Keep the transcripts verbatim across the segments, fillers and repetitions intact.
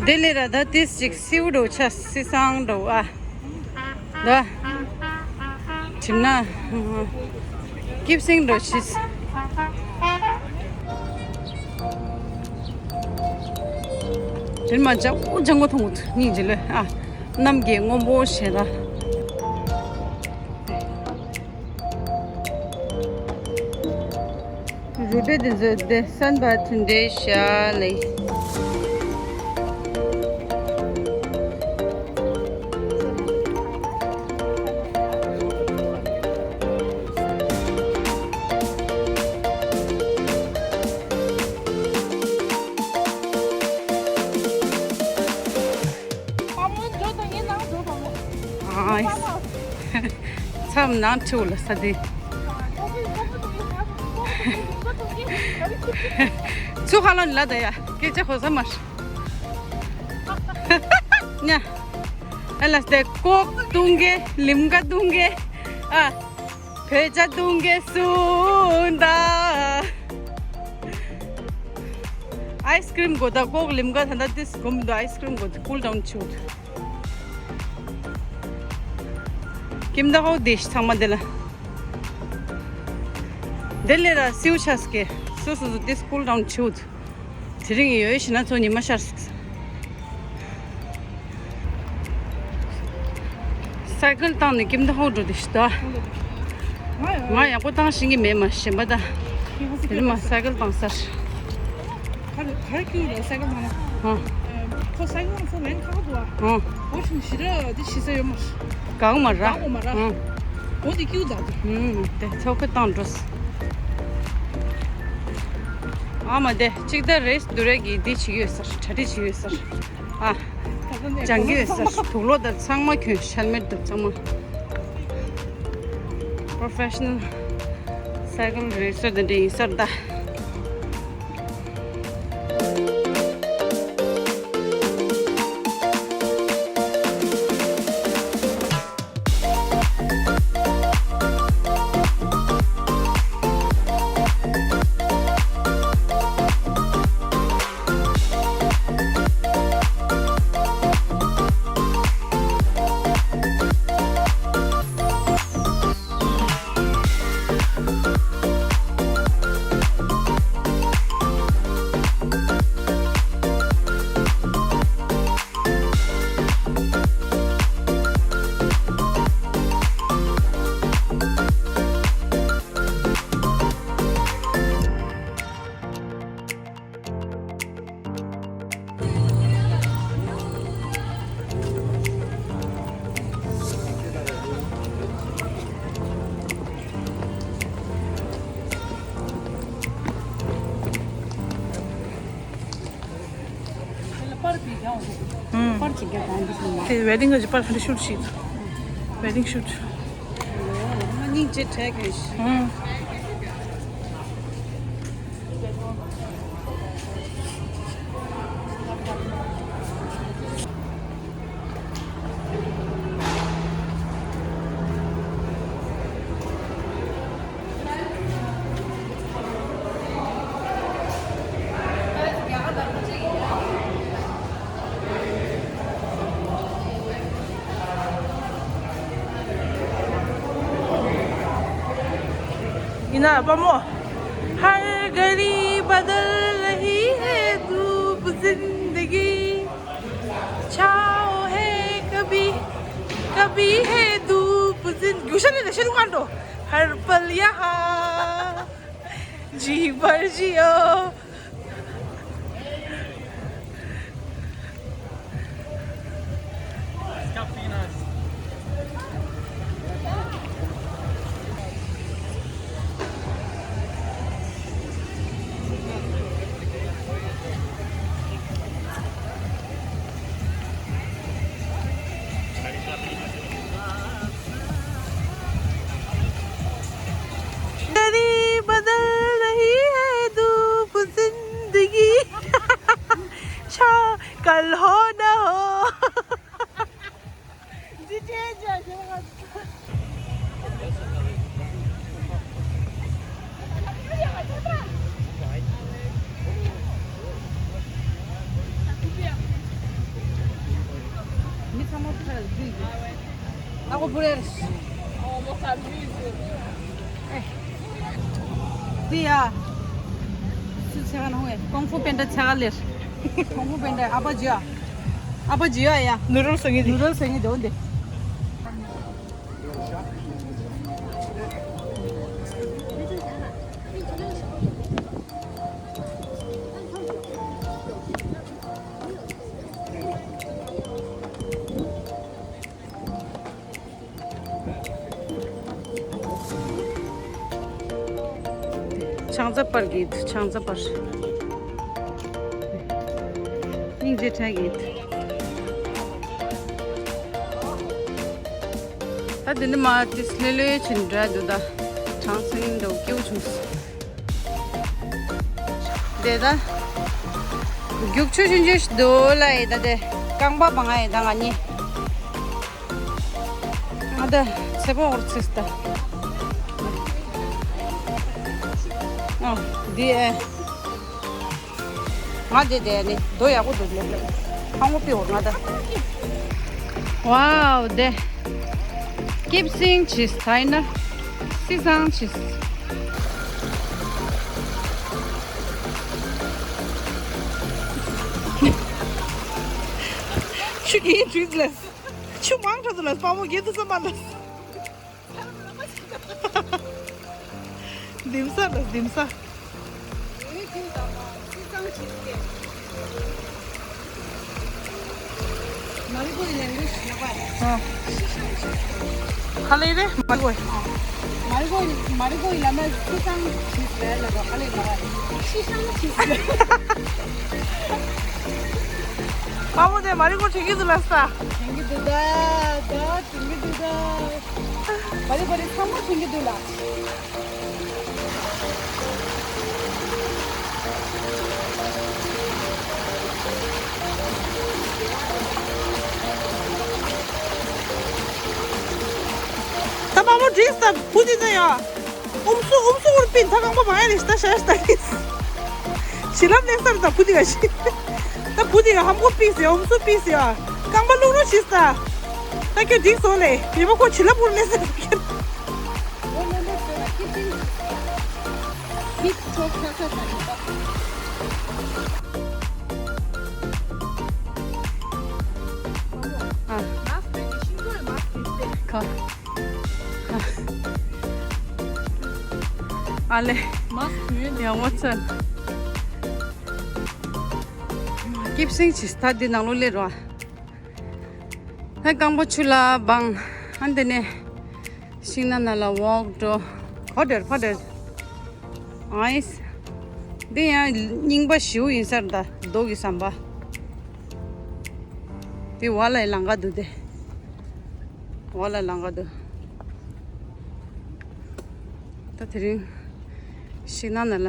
དེ་ལས་ར་ད་ཏིས་ཅིག་སིའུ་འགྲོ་ཆ་སི་སང་འགྲོ་ཨ། ད་གྲིམ་ན་སྐྱིབ་སིང་འགྲོ་ཆིས། དེར་མ་ཅང་པོ་ཅང་པོ་མཐོང་གི་འདུག་སྙིང་རྗེ་ལོས་ཨ། གནམ་གྱི་སྔོན་པོ་ཞེ་ད། རུ་སྒྲ་དེ་ཚོ་དེ་སན་པ་དེ་འདྲའི་ཤ་ལེ། ཨ། མཚམས་ནང་ཁྲིའུ་ལ་ས་དེ། ཚུ་ཧ་ལོ་ནི་ལ་ད་ཡ་སྐད་ཆ་གོ་ས་མ་ཤི། ཉ། ཨ་ལ་སྟེ་ཀོག་བཏུང་གེ་ལིམ་ག་བཏུང་གེ་ཨ། བོད་ཇ་བཏུང་གེ་སུན་ད། ཨའི་སི་ཀྲིམ་གོ་ད་ཀོག་ལིམ་ག་ད་ད་ཏིས་གོམ་དུ་ཨའི་སི་ཀྲིམ་གོ་ད་ཀུལ་ཌའུན་ཆུ། ཀིམ་ད་ཧོ་དེ་ཤི་ཚང་མ་དེ་ལ། དེ་ལས་ར་སིའུ་ཆ་སི་ཀེ་སོ་སོ་སོ་དེ་སི་ཀུལ་ཌའུན་ཆུ། དེ་རིང་ཡོད་ཤི་ན་ཚོ་ཉི་མ་ཤར་སི། སའི་ཀལ་བཏང་ནས་ཀིམ་ད་ཧོ་འགྲོ་དེ་ཤི་ད། ང་ཡག་པོ་བཏང་ཤེས་ཀྱི་མེད་མ་གཞན་པ་ད། དེ་རིང་མ་སའི་ཀལ་བཏང་སར། ག་རེ་ག་རེ་སྐྱུར་རེད་སའི་ཀལ་ནང་ལ། ཧ། ཁོ་སའི་ཀལ་ནང་ཚོ་ལན་ཁག་པོ་འདུག་ཨ། ཧ། འོ་ཞིག་ཞི་ར་འདི་ཞི་ས་ཡོད་མ་རེད། གང་མ་ར། གང་མ་ར། ཧ། འོ་འདི་སྐྱུར་ད་འདི། ཧུམ་དེ་ཚོ་ཁོ་བཏང་འགྲོ་སི། ཨ་མ་དེ་གཅིག་ད་རེས་དུ་རེ་གི་འདི་བྱེད་ཀྱི་ཡོད་སར་གྲ་སྒྲིག་བྱེད་ཀྱི་ཡོད་སར། ཨ། སྦྱང་གི་ཡོད་སར་དུག་ལོག་དང་ཚང་མ་གྱོན་ཤལ་མེད་དུ་ཚང་མ། professional cycle racer དེ་འདྲ་ཡིན་སར་ད། ཨུམ། དེ་ཝེ་ཌིང་གི་པར་ག་འདྲ་ཤུཊ་བྱེད། ཝེ་ཌིང་ཤུཊ། ང་སྙིང་རྗེ་དྲན་གི། ཨུམ། ཡིན་ན་པ་མོ། हर घड़ी बदल रही है धूप जिंदगी। छाँव है कभी, कभी है धूप जिन-, गुलशन ने नशे दुकान तो। हर पल यहाँ जी भर जियो। घड़ी बदल रही है धूप जिंदगी। छा कल हो न हो। ཨ་ཁོ་བུ་རེད། འདི་ཡ། སུ་ཆེ་ག་ནང་ངས་ཀོང་ཧྥུ་པན་ཏྲ་ཆེ་ག་ལེར། ཀོང་ཧྥུ་པན་ཏྲ་ཨ་པ་ཇི་ཡ། ཨ་པ་ཇི་ཡ་ཡ། ནུ་རོལ་སང་ངེ་ནུ་རོལ་སང་ངེ་འདོན་དེ། ཆང་ས་པར་གྱིས་ཆང་ས་པར། སྙིང་རྗེ་ཕྲན་གྱིས། ད་དེ་ནི་མ་ཏིས་ལེ་ལེ་ཕྱིན་འདྲ་འདུག་ད་གྲང་སེང་འདྲ་སྐྱེའུ་བྱུང་སོང་། དེ་ད་རྒྱུག་ཆུ་ཆུན་ཆུ་ཞིག་འདུག་ལ་ཡི་ད་དེ་རྐང་པ་བང་ཡི་ད་ང་གཉིས། ང་ད་ཚེ་པོ་འོར་ཚིག་ད། ཨ་འདི་ཨེ། ང་དེ་དེ་ནི་རྡོ་ཡག་པོ་འདུག་ལེ་ལེ། ཧ་ངོ་པི་འོ་ང་ད། ཝའོ་དེ། སྐྱིབ་སིང་ཆིས་ཐའི་ན། སི་སང་ཆིས། ཤུ་གི་ཡིན་ཆུས་ལེ། ཆུ་མང་དྲགས་འདུག་ལ་དཔའ་མོ་རྒྱལ་དུ་བསམ་པ་འདུག་ལྡིམ་ས་ལ་ལྡིམ་ས། ཨ། ག་ལེ་རེད། མ་རེད་གོ། མ་རེད་གོ། མ་རེད་གོ་ལ་མ་སི་སང་ཆིས་རེད་ལ་ག་ལེ་ལ་ཤི་ཤང་ཆིས་རེད། དཔའ་མོ་དེ་མ་རེད་གོ་དྲན་གྱི་འདུག་ལ་ས། དྲན་གྱི་འདུག་ད་ད། བྱིན་གྱི་འདུག་ག་བ་རི་བ་རི་ཚང་མ་བྱིན་གྱི་འདུག་ལ། ད་མ་མོ་བྲིས་ས་བུ་དེ་ཚོ་ཡ། ཨུམ་སུ་ཨུམ་སུ་ཨུར་པིན་ད་རྐང་པ་མ་ཡ་རེ་ཤི་ད་ཤ་ཤ་ད་ཡིན། བྱིན་རླབས་ལེན་ས་རེད་ད་བུ་དེ་ག་ཤི། ད་བུ་དེ་ག་ཧམ་གོ་པིས་ཡ་ཨུམ་སུ་པིས་ཡ། རྐང་པ་བླུག་རོགས་བྱིས་ས། ད་ཁྱོད་འགྲིག་སོང་ལེ། མི་མ་ཁོ་བྱིན་རླབས་ཨུར་ལེན་ས་རེད་ཁྱོད། ཨ། ཁ། ཨ་ལེ། ཡ་ངོ་ཚ། སྐྱིབ་སེང་ཆིས་ད་འདི་ནང་ལོ་སླེབས་རོགས། ཧ་རྐང་པ་ཆུ་ལ་བང་། ཨ་འདི་ནས་ཤིང་ནགས་ནང་ལ་ཝོག་འགྲོ། ག་འདྲ་ཕ་འདྲ། ཨའིས། འདི་ཡང་རྙིང་པ་ཞེ་པོ་ཡིན་ས་རེད་ད་རྡོ་གི་ཟམ་པ། དེ་བ་ལ་ལང་ཀ་འདུག་སྟེ། བ་ལ་ལང་ཀ་འདུག་ད་དེ་རིང་ཤིང་ནགས་ནང་ལ་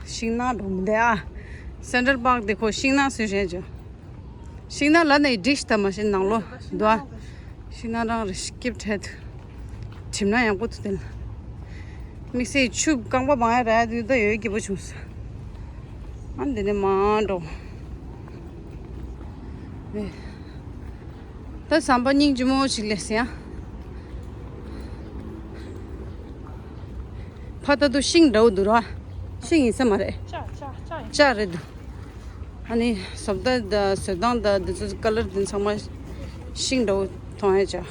ཤིང་ནགས་འགྲོ་མི་འདུག་ཨ། སེན་ཊྲལ་པཱརྐ་དེ་ཁོ་ཤིང་ནགས་སུ་བཞེངས་བྱུང་། ཤིང་ནགས་ལ་ནི་བསྒྲིགས་ཤིག་ད་མ་གཞི་ནང་ལོགས་འདུག་ཨ། ཤིང་ནགས་རང་རེ་སྐྱིབས་བྲལ་འདུག་གྲིམ་ན་ཡང་པོ་ཐུག་དེ་ལ། དམིགས་བསལ་ཆུ་རྐང་པ་མང་ཡ་ར་ཡ་དུས་ད་ཡོད་སྐྱིད་པོ་བྱུང་སོང་། ཨ་འདི་ནས་མར་འགྲོ། ཨེ། ད་ཟམ་པ་སྙིང་རྗེ་མོ་ཞིག་ལས་ཟིན་ཡ། ཕ་ད་དུ་ཤིང་འདྲ་བོ་འདུག་ར། ཤིང་ཡིན་ས་མ་རེད། ལྕགས་ལྕགས་ལྕགས་ཡིན། ལྕགས་རེད་འདུག་ཨ་ནི་བཟོ་ལྟ་དང་བཟོ་སྟངས་དང་འདི་ཚོ་ཀ་ལར་འདི་ཚང་མ་ཤིང་འདྲ་བོ་མཐོང་ཡ་ཅག་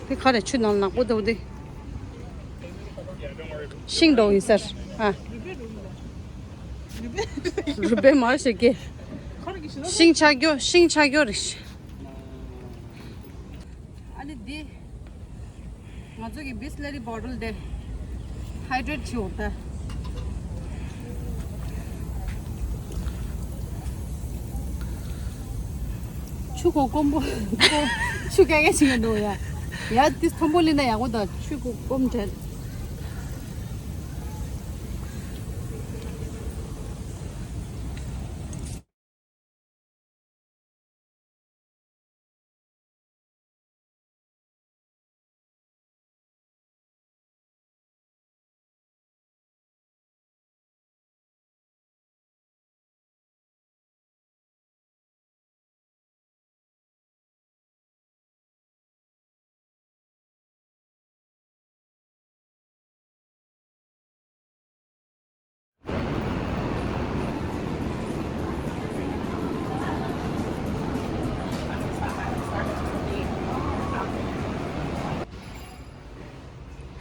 དེ་ག་རེ་ཆུ་ནང་ནག་པོ་འདུག་དེ། ཤིང་འདྲ་བོ་ཡིན་ས་རེད་ཨ། རུས་སྦལ་མ་ཞིག་གི། ཤིང་ཆག་རྒྱུ་ཤིང་ཆག་རྒྱུ་རེད། ཨ་ནི་འདི། ང་ཚོ་གི་བི་སི་ལེ་རི་བོ་ཊལ་དེ། ཧའི་ཌེ་རེཊ་བྱེད་འོ་ད། ཆུ་ཁོ་སྐོམ་པོ། ཆུ་ཀ་ཀ་ཞིག་ཡོད་འདུག་ཡ། ཡ་དེ་ཐོམ་པོ་ལི་ན་ཡག་པོ་ད་ཆུ་ཁོ་སྐོམ་བྲལ།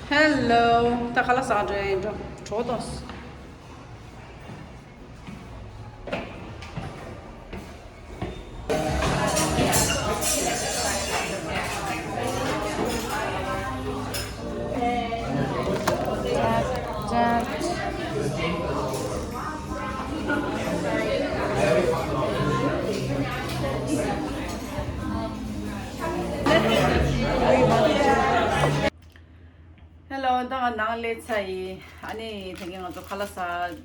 Hello. ད་ཁ་ལག་ཟ་འགྲོ་ཡིན་འགྲོ། གྲོགས་དང་། Hello, ད་ང་ནང་སླེབས་ཚར་ཡིན། ཨ་ནི་དེ་གིན་ང་ཚོ་ཁ་ལག་ཟ་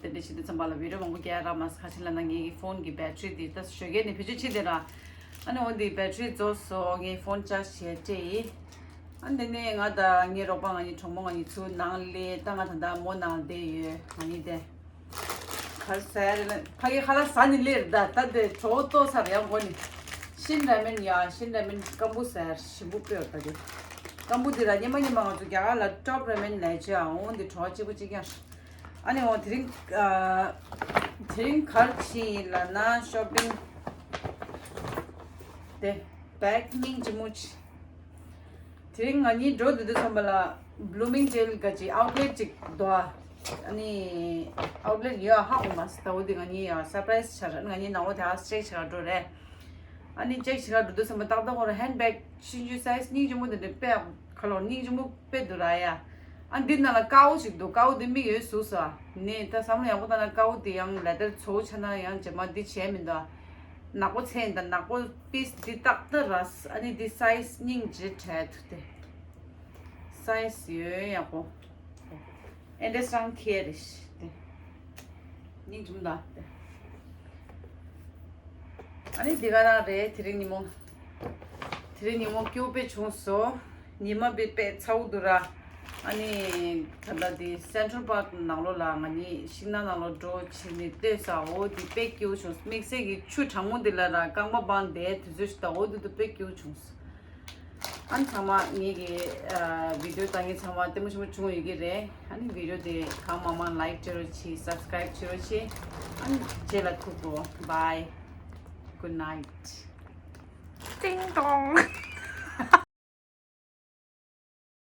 དེ་འདྲ་བྱེད་དུས་ཙམ་པ་ལ་བི་ཌིའོ་མང་པོ་རྒྱག་རག་མ་སོང་། ཁ་ཆེ་ལ་ན་ངའི་ཕོན་གྱི་བེ་ཊི་རི་དེ་ད་ཞོགས་ཀས་ནས་བེད་སྤྱོད་བྱེད་དེ་ར། ཨ་ནི་འོ་འདི་བེ་ཊི་རི་རྫོགས་སོང་། ངའི་ཕོན་ཅར་ཇི་བྱས་སྤྲད་ཡིན། ཨ་ནི་དེ་ནས་ང་དང་ངའི་རོགས་པ་ང་གཉིས་གྲོགས་མོ་ང་གཉིས་ཚུར་ནང་སླེབས། ད་ང་ད་ལྟ་མོ་ནང་བསྡད་ཡོད། ང་གཉིས་དེ། གར་ཟེར་ལ་ཕ་གི་ཁ་ལག་ཟ་ནི་ལེར་ད་ད་དེ་གྲོགས་ཏོ་སར་ཡང་གོ་ནི། ཤིན་ར་མེན་ཡ། ཤིན་ར་མེན་སྐམ་པོ་ཟེར་ཞིམ་པོ་དཔེ་ཡོད་ད་དེ། སྐམ་པོ་དེ་ར་ཉི་མ་ཉི་མ་ང་ཚོ་རྒྱ་གར་ལ་ཊོབ་ར་མེན་ལས་ཅི་ཨ་འོང་དེ་གྲོགས་གཅིག་པོ་གཅིག་ཡང་། ཨ་ནི་འོང་དེ་རིང་ཨ་དེ་རིང་གར་ཕྱིན་ཡིན་ལ་ན་ཤོ་པིང་དེ་བེག་སྙིང་རྗེ་མོ་ཆེ། དེ་རིང་ང་གཉིས་འགྲོ་འདུག་དུས་ཙམ་པ་ལ་བླུ་མིང་ཇེལ་ག་ཅིག་ཨའུ་ལེ་ཊི་ཅིག་འདུག་ཨ། ཨ་ནི་ཨའུ་ལེ་ཊི་ཡོད་ཧ་གོ་མ་སོང་། ད་འོ་དེ་ང་གཉིས་ཡ་སར་པ་རའི་སི་བྱ་ར། ང་གཉིས་ནང་ལོགས་དེ་ཧ་ཅེག་བྱེད་ག་འགྲོ་རེད། ཨ་ནི་ཅེག་བྱེད་ག་འགྲོ་དུས་ཙམ་པ་ཏག་ཏག་ཁོ་ར་ཧེན་བེག་ཆུང་ཆུང་སའི་ཛི་སྙིང་རྗེ་མོ་དེ་འདྲ་དཔེ་ཁ་ལོ་སྙིང་རྗེ་མོ་དཔེ་འདུག་ར་ཡ། ཨ་འདི་ནང་ལ་ཀའོ་ཞིག་འདུག་ཀའོ་འདི་མིག་ཡོད་ཟུག་སོ། ནས་ད་བསམ་བློ་ཡག་པོ་བཏང་ན་ཀའོ་འདི་ཡང་ལེ་དར་ཚོ་ཆ་ན་ཡང་རྗེས་མ་འདི་བྱས་མི་འདུག་ནག་པོ་ཚད་ཡིན་ད། ནག་པོ་པིས་འདི་ཏག་ཏག་ར། ཨ་ནི་འདི་སའི་ཛི་སྙིང་རྗེ་དྲག་འདུག་སྟེ། སའི་ཛི་ཡོད་ཡག་པོ། ཨེ་འདྲ་སང་ཁེ་རེ་ཤི་སྟེ། སྙིང་རྗེ་མོ་ད་སྟེ། ཨ་ནི་འདི་ག་རང་རེད། དེ་རིང་ཉིན་མོ། དེ་རིང་ཉིན་མོ་སྐྱིད་པོ་དཔེ་བྱུང་སོང་། ཉི་མ་དཔེ་དཔེ་ཚ་བོ་འདུག་ར། ཨ་ནི་ད་ལྟ་དེ་སེན་ཊྲལ་པཱག་ནང་ལོགས་ལ་ང་གཉིས་ཤིང་ནགས་ནང་ལོགས་འགྲོ་བྱས་ནས་ལྟོས་ས། འོ་དེ་དཔེ་སྐྱིད་པོ་བྱུང་། དམིགས་བསལ་གྱི་ཆུ་གྲང་མོ་འདི་ལ་ར་རྐང་པ་སྦངས་བསྡད་དུས་ཚོད་ཞིག་ད། འོ་དེ་དུས་དཔེ་སྐྱིད་པོ་བྱུང་སོང་། ཨ་ནི་ཚང་མ་ངེད་ཀྱི་ཨ་བི་ཌིའོ་ལྟ་མཁན་ཚང་མ་ལྟད་མོ་ཆེན་པོ་བྱུང་ཡོད་ཀྱི་རེད། ཨ་ནི་བི་ཌིའོ་དེ་གང་མང་མང་ལའིཀ་བྱེད་རོགས་བྱེད། སབ་སི་ཀ་རའིབ་བྱེད་རོགས་བྱེད། ཨ་ནི་རྗེས་ལ་ཐུག་གོ། Bye. Good night. Ding dong.